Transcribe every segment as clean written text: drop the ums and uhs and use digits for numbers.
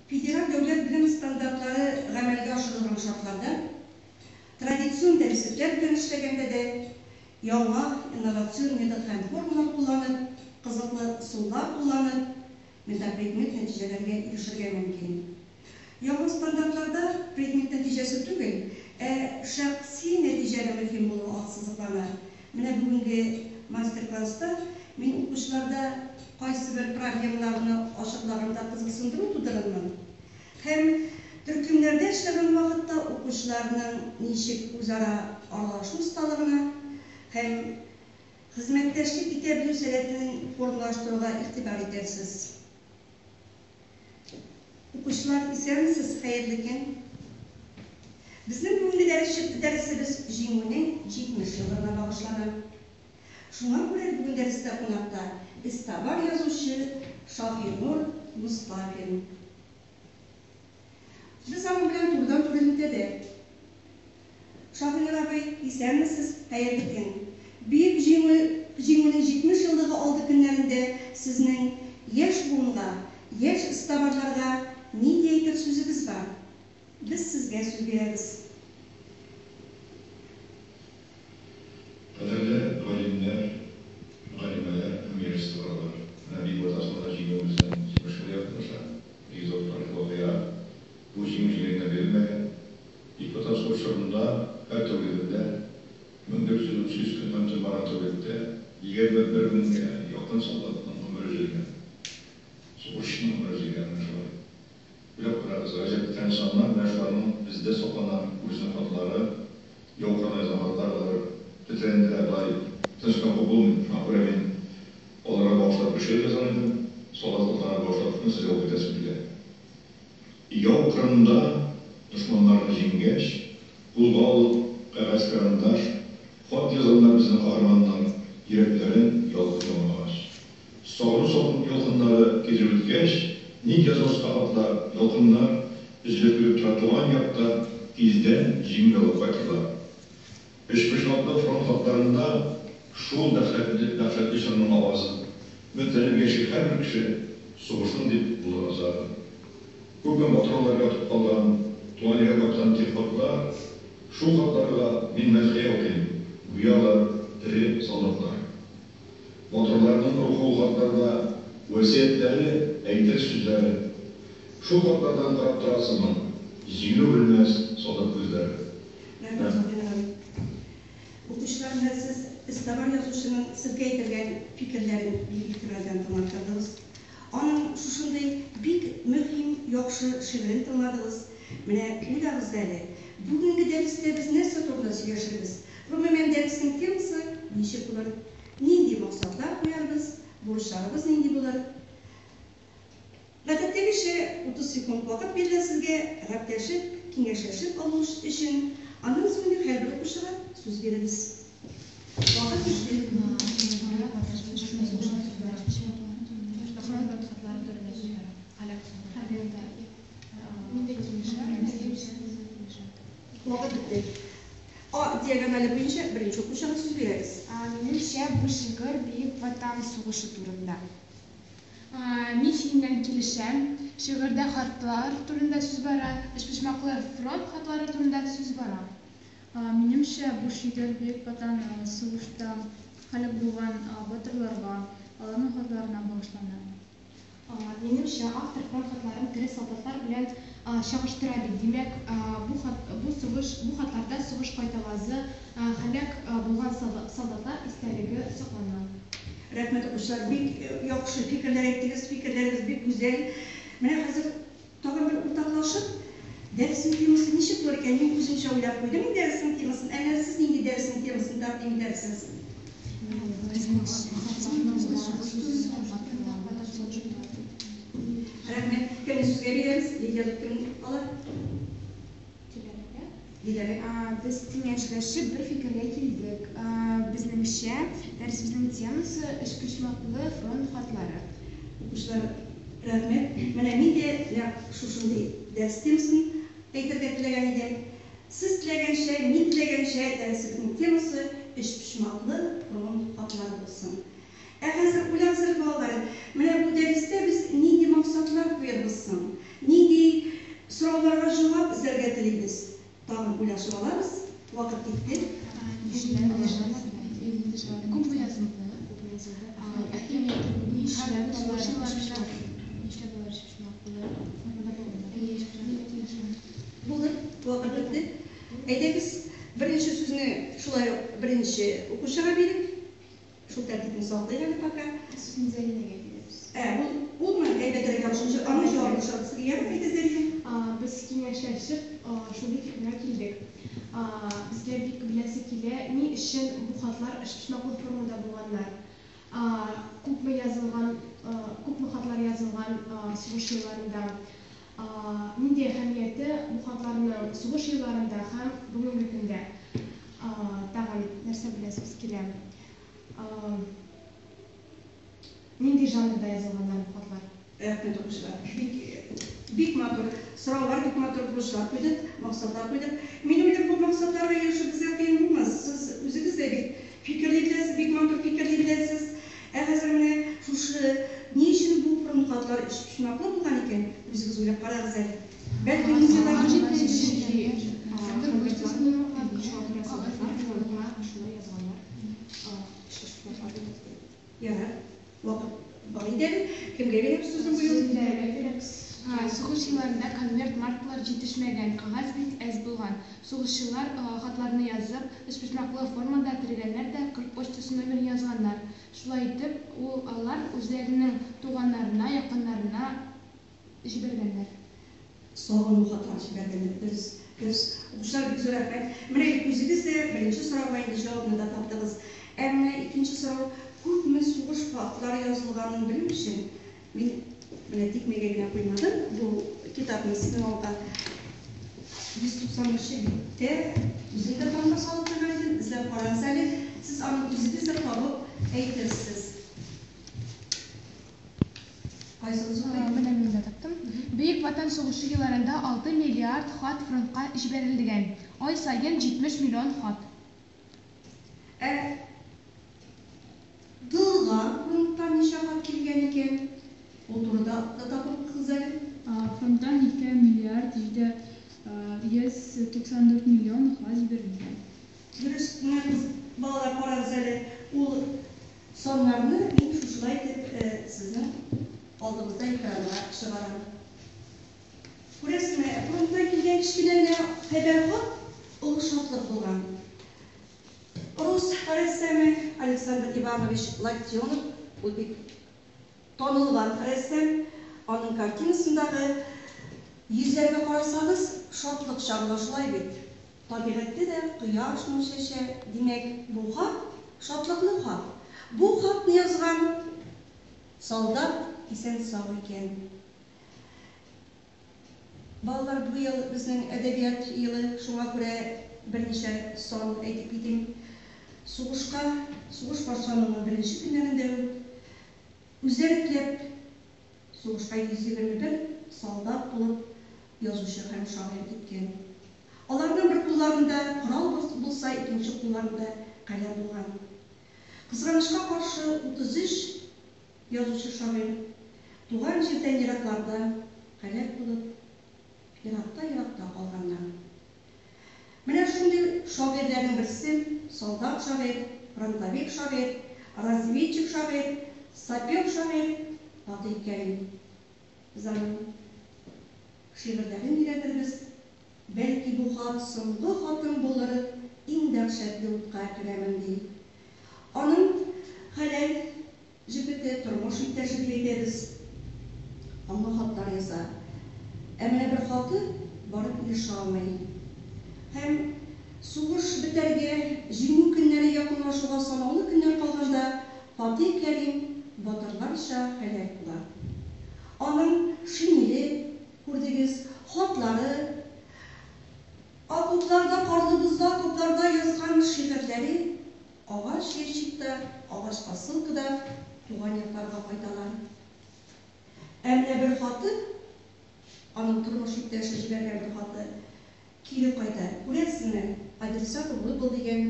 Федераль дәүләт белем стандартлары гамәлгә ашырылган шартларда, традицион дәреслекләр белән эшләгәндә дә, яңа инновацион метод һәм формалар кулланып, кызыклы ысуллар кулланып, метапредмет нәтиҗәләргә ирешергә мөмкин. Яңа стандартларда предмет нәтиҗәсе түгел, ә шәхси нәтиҗәнең мөһим булуы ассызыклана. Менә бүгенге мастер-класста мин укучыларда кайсыбер проблемаларны ачыклаганда кызыксындыру тудырырмын һәм төркемнәрдә эшләгән вакытта укучыларның ничек үзара аралашу осталыгына һәм хезмәттәшлек итә белү сәләтенең формалаштыруга игътибар итәрсез. Укучылар, исәнмесез, хәерле көн! Безнең бүгенге дәресебез Җиңүнең 70 еллыгына багышлана. Шуңа күрә бүген дәрестә кунакта эзтабар язучы Шаһинур Мостафин. Без аның белән турыдан-туры элемтәдә. Шаһинур абый, исәнмесез, хәерле көн! Бөек Җиңү, Җиңүнең 70 еллыгы алды көннәрендә сезнең яшь буынга, яшь эзтабарларга нинди әйтер сүзегез бар? Без сезгә сүз бирәбез. Кадерле галимнәр, галимәләр һәм яшь эзтабарлар! Менә Бөек Ватан сугышында җиңүебезнең 70 елы якынлаша. Бик зур тарихи вакыйга. Бу җиңү җиңел генә бирелмәгән. Бөек Ватан сугышы чорында һәр тәүлегендә, 1438 көн һәм төн барган тәүлектә 21 меңгә якын солдатның гомере өзелгән. Сугышчының гомере өзелгән менә шулай. Уйлап карагыз, гаҗәп тирән саннар, менә шуларның бездә саклана үзенең хатлары, яу кырына язган хатлар, алар тетрәндерә, болай тыныч кына укып булмый. Шуңа күрә мин аларга багышлап бер шигырь язган идем, солдат хатларына багышлап, шуны сезгә укып китәсем килә. Яу кырында дошманнарны җиңгәч, кулга алып кәгазь-карандаш, хат язганнар безнең каһарманнар, йөрәкләрен ялкын ялмагач. Сагыну салкын ялкыннары кидереп үткәч, ник язмаска хатлар, ялкыннар өзелеп көлеп тора туган якта, тиздән җиңү яулап кайтырлар. Өчпочмаклы фронт хатларында шул дәһшәтле, дәһшәтле чорның авазы. Өметләнеп яши һәрбер кеше, сугышның дип булыр азагы. Күпме батыр уллар ятып калган, туган илгә кайткан тик хатлар, шул хатларга мин мәдхия укыйм, гүя алар тере солдатлар. Батырларның рухы ул хатларда, васыятьләре, әйтер сүзләре. Шул хатлардан карап тора сыман, җиңелү белмәс солдат күзләре. Рәхмәт, Сабир абый. Укучылар, менә сез эзтабар язучының сезгә әйтелгән фикерләрен бик игътибар белән тыңлап тордыгыз. Аның шушындый бик мөһим, яхшы шигырен тыңладыгыз. Менә уйлагыз әле, бүгенге дәрестә без нәрсә турында сөйләшербез? Гомумән, дәреснең темасы ничек булыр? Нинди максатлар куярбыз? Бурычларыбыз нинди булыр? Гадәттәгечә, 30 секунд вакыт бирелә сезгә гәпләшеп, киңәшләшеп алу өчен. Аннан соң инде һәрбер укучыга сүз бирербез. Вакыт бетте. Вакыт бетте. А диагонале буенча беренче укучыга сүз бирәбез. Минемчә, бу шигырь Бөек Ватан сугышы турында. Мин синең белән килешәм. Шигырьдә хатлар турында сүз бара, өчпочмаклы фронт хатлары турында сүз бара. Минемчә, бу шигырь Бөек Ватан сугышта һәлак булган батырларга, аларның хатларына багышлана. Минемчә, автор фронт хатларын тере солдатлар белән чагыштыра бит. Димәк, бу хат, бу сугыш, бу хатларда сугыш кайтавазы, һәлак булган солдатлар истәлеге саклана. Рәхмәт, укучылар, бик яхшы фикерләр әйттегез, фикерләрегез бик гүзәл. Менә хәзер тагын бер уртаклашып, дәреснең темасы ничек булыр икән? Мин үземчә уйлап куйдым инде дәреснең темасын. Ә менә сез нинди дәреснең темасын тәкъдим итәрсез? Рәхмәт. Кемне сүзгә бирәбез? Лидерлык кем ала? Диләрәгә. Диләрә. Без киңәшләшеп бер фикергә килдек. Безнеңчә, дәресебезнең темасы, өчпочмаклы фронт хатлары. Укучылар, рәхмәт. Менә мин дә нәкъ шушындый дәрес темасын әйтергә теләгән идем. Сез теләгәнчә, мин теләгәнчә дәресебезнең темасы өчпочмаклы фронт хатлары булсын. Ә хәзер уйлагыз әле, балалар, менә бу дәрестә без нинди максатлар куярбыз соң? Нинди. Сорауларга җавап эзләргә телибез. Тагын уйлашып алабыз. Вакыт китте. Күпме язылды? Әһәмияте ни һәм сугыш елларында Нишләп алар өчпочмаклы формада булганнар? Булды, вакыт бетте. Әйдәгез, беренче сүзне шулай ук беренче укучыга бирик. Шул тәртипне саклыйк әле пока. Сүзне Зәринәгә бирәбез. Ә, ул, улмы? Әйбәтрәк ябышынчы, аның җавабын ошатасы килә. Әйдә, Зәринә. Без киңәшләшеп, шундый фикергә килдек. Безгә бик беләсе килә, ни өчен бу хатлар өчпочмаклы формада булганнар? Күпме язылган, күпме хатлар язылган сугыш елларында? Нинди әһәмияте бу хатларның сугыш елларында һәм бүгенге көндә? Тагын нәрсә беләсебез килә? Нинди жанрда язылганнар бу хатлар? Рәхмәт, укучылар. Бик, бик матур сораулар, бик матур бурычлар куйдык, максатлар куйдык. Мин уйлыйм, бу максатларга ирешү безгә кыен булмас. Сез үзегез дә бик фикерли беләсез, бик матур фикерли беләсез. Ә хәзер менә шушы ни өчен бу фронт хатлар өчпочмаклы булган икән, үзегез уйлап карагыз әле. Бәлки музейларның Чөнки солдатлар фронтка шулай язганнар. Өчпочмаклы дип. Ярар, вакыт бар иде әле. Кемгә бирәбез сүзне бу юлы? Зәринәгә бирәбез. Сугыш елларында конверт маркалар җитешмәгән, кәгазь бик әз булган. Сугышчылар хатларны язып, өчпочмаклы формада төргәннәр дә кыр почтасы номерын язганнар. Шулай итеп, ул алар үзләренең туганнарына, якыннарына җибәргәннәр. Сагыну хатлар җибәргәннәр. Дөрес, дөрес. Укучылар, бик зур рәхмәт. Менә үзегез дә беренче сорауга инде җавапны да таптыгыз. Ә менә икенче сорау, күпме сугыш хатлары язылганын белү өчен, мин менә тикмәгә генә куймадым бу китапны сезнең алга. 190 биттә үзем дә тамга салып куйган идем, эзләп карагыз әле. Сез аны үзегез дә табып әйтерсез. Кайсыгыз укый? Менә мин дә таптым. Бөек Ватан сугышы елларында 6 миллиард хат фронтка җибәрелгән. Ай саен 70 миллион хат. Ә тылга фронттан ничә хат килгән икән? Ул турыда да табып укыгыз әле. Фронттан 2 миллиард 794 миллион хат җибәрелгән. Дөрес, менә кыз балалар, карагыз әле, ул саннарны мин шушылай итеп сезнең алдыгызда экранга чыгарам. Күрәсезме, фронттан килгән кечкенә генә хәбәр хат олы шатлык булган. Рус рәссамы Александр Иванович Локтионов, ул бик танылган рәссам, аның картинасындагы йөзләргә карасагыз, шатлык чагыла, шулай бит. Табигатьтә дә кояш нур чәчә, димәк, бу хат шатлыклы хат. Бу хатны язган солдат исән-сау икән. Балалар, бу ел безнең әдәбият елы, шуңа күрә берничә сан әйтеп китим. Сугышка, сугыш башлануның беренче көннәрендә үк үзләре теләп сугышка 121 солдат булып язучы һәм шагыйрь киткән. Аларның бер кулларында корал булса, икенче кулларында каләм булган. Кызганычка каршы, 33 язучы шагыйрь туган җирдән еракларда һәлак булып, еракта-еракта калганнар. Менә шундый шагыйрьләрнең берсе, солдат шагыйрь, фронтовик шагыйрь, разведчик шагыйрь, сапер шагыйрь Фатыйх Кәрим. Без аның шигырьләрен өйрәнербез. Бәлки бу хат соңгы хатым булыр, иң дәһшәтле утка керәмен, ди. Аның хәләл җефете, тормыш иптәше дип әйтәбез, аңа хатлар яза. Ә менә бер хаты барып ирешә алмый. Һәм сугыш бетәргә, җиңү көннәре якынлашуга санаулы көннәр калганда Фатыйх Кәрим батырларча һәлак була. Аның шинеле, күрдегез, хатлары, окопларда, карлы бозлы окопларда язган шигырьләре агач ящикта, агач посылкада туган якларга кайталар. Ә менә бер хаты, аның тормыш иптәше җибәргән бер хаты, кире кайта. Күрәсезме, адресат углы был дигән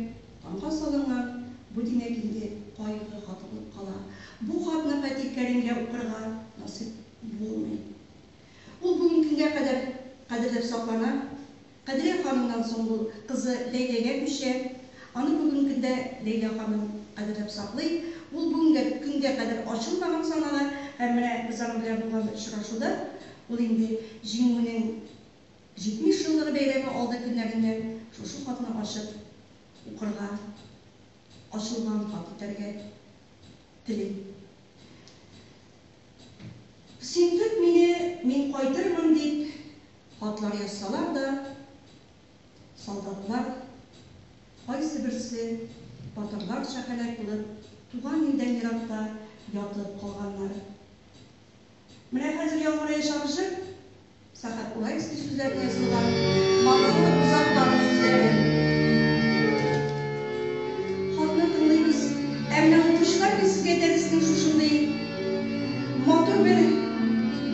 тамга салынган, бу димәк инде кайгы хаты булып кала. Бу хатны Фатих Кәримгә укырга насыйп булмый. Ул бүгенге көнгә кадәр кадерләп саклана. Кадрия ханымнан соң ул кызы Ләйләгә күчә. Аны бүгенге көндә Ләйлә ханым кадерләп саклый. Ул бүгенге көнгә кадәр ачылмаган санала һәм менә без аның белән булган очрашуда ул инде Җиңүнең 70 еллыгы бәйрәме алды көннәрендә шушы хатны ачып укырга, ачылган хат итәргә тели. Син көт мине, мин кайтырмын, дип хатлар язсалар да, солдатлар кайсы берсе батырларча һәлак булып, туган илдән еракта ятып калганнар. Менә хәзер яңгыраячак җыр Сәхәп Уральский сүзләренә язылган Матур озак сүзләре. Хатны тыңлыйбыз. Ә менә укучылар, мин сезгә дәреснең шушындый матур бер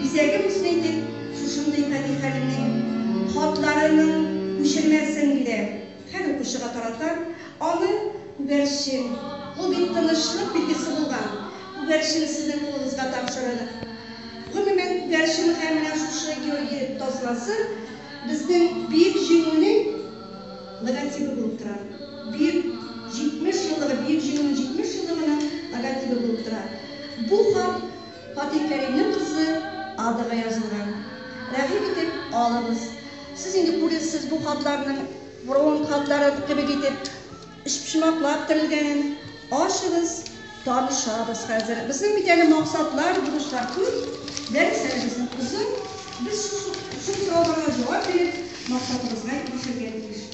бизәге булсын итеп, шушындый Фатих Хәлимнең хатларының күчермәсен бирәм. Һәр укучыга таратам. Аны күгәрчен, ул бит тынычлык билгесе булган, күгәрчен сезнең кулыгызга тапшырыр. Гомумән, күгәрчен һәм менә шушы Георгий тасмасы безнең Бөек Җиңүнең логотибы булып тора. Бөек 70 еллыгы, Бөек Җиңүнең 70 еллыгының логотибы булып тора. Бу хат Фатих Кәримнең кызы Адага язылган. Рәхим итеп алыгыз. Сез инде күрерсез бу хатларның фронт хатлары кебек итеп өчпочмаклап төрелгәнен. Ачыгыз, танышабыз хәзер. Безнең бит әле максатлар, бурычлар күп. Дәрес әле безнең озын. Без шул сорауларга җавап биреп, максатыбызга ирешергә тиеш.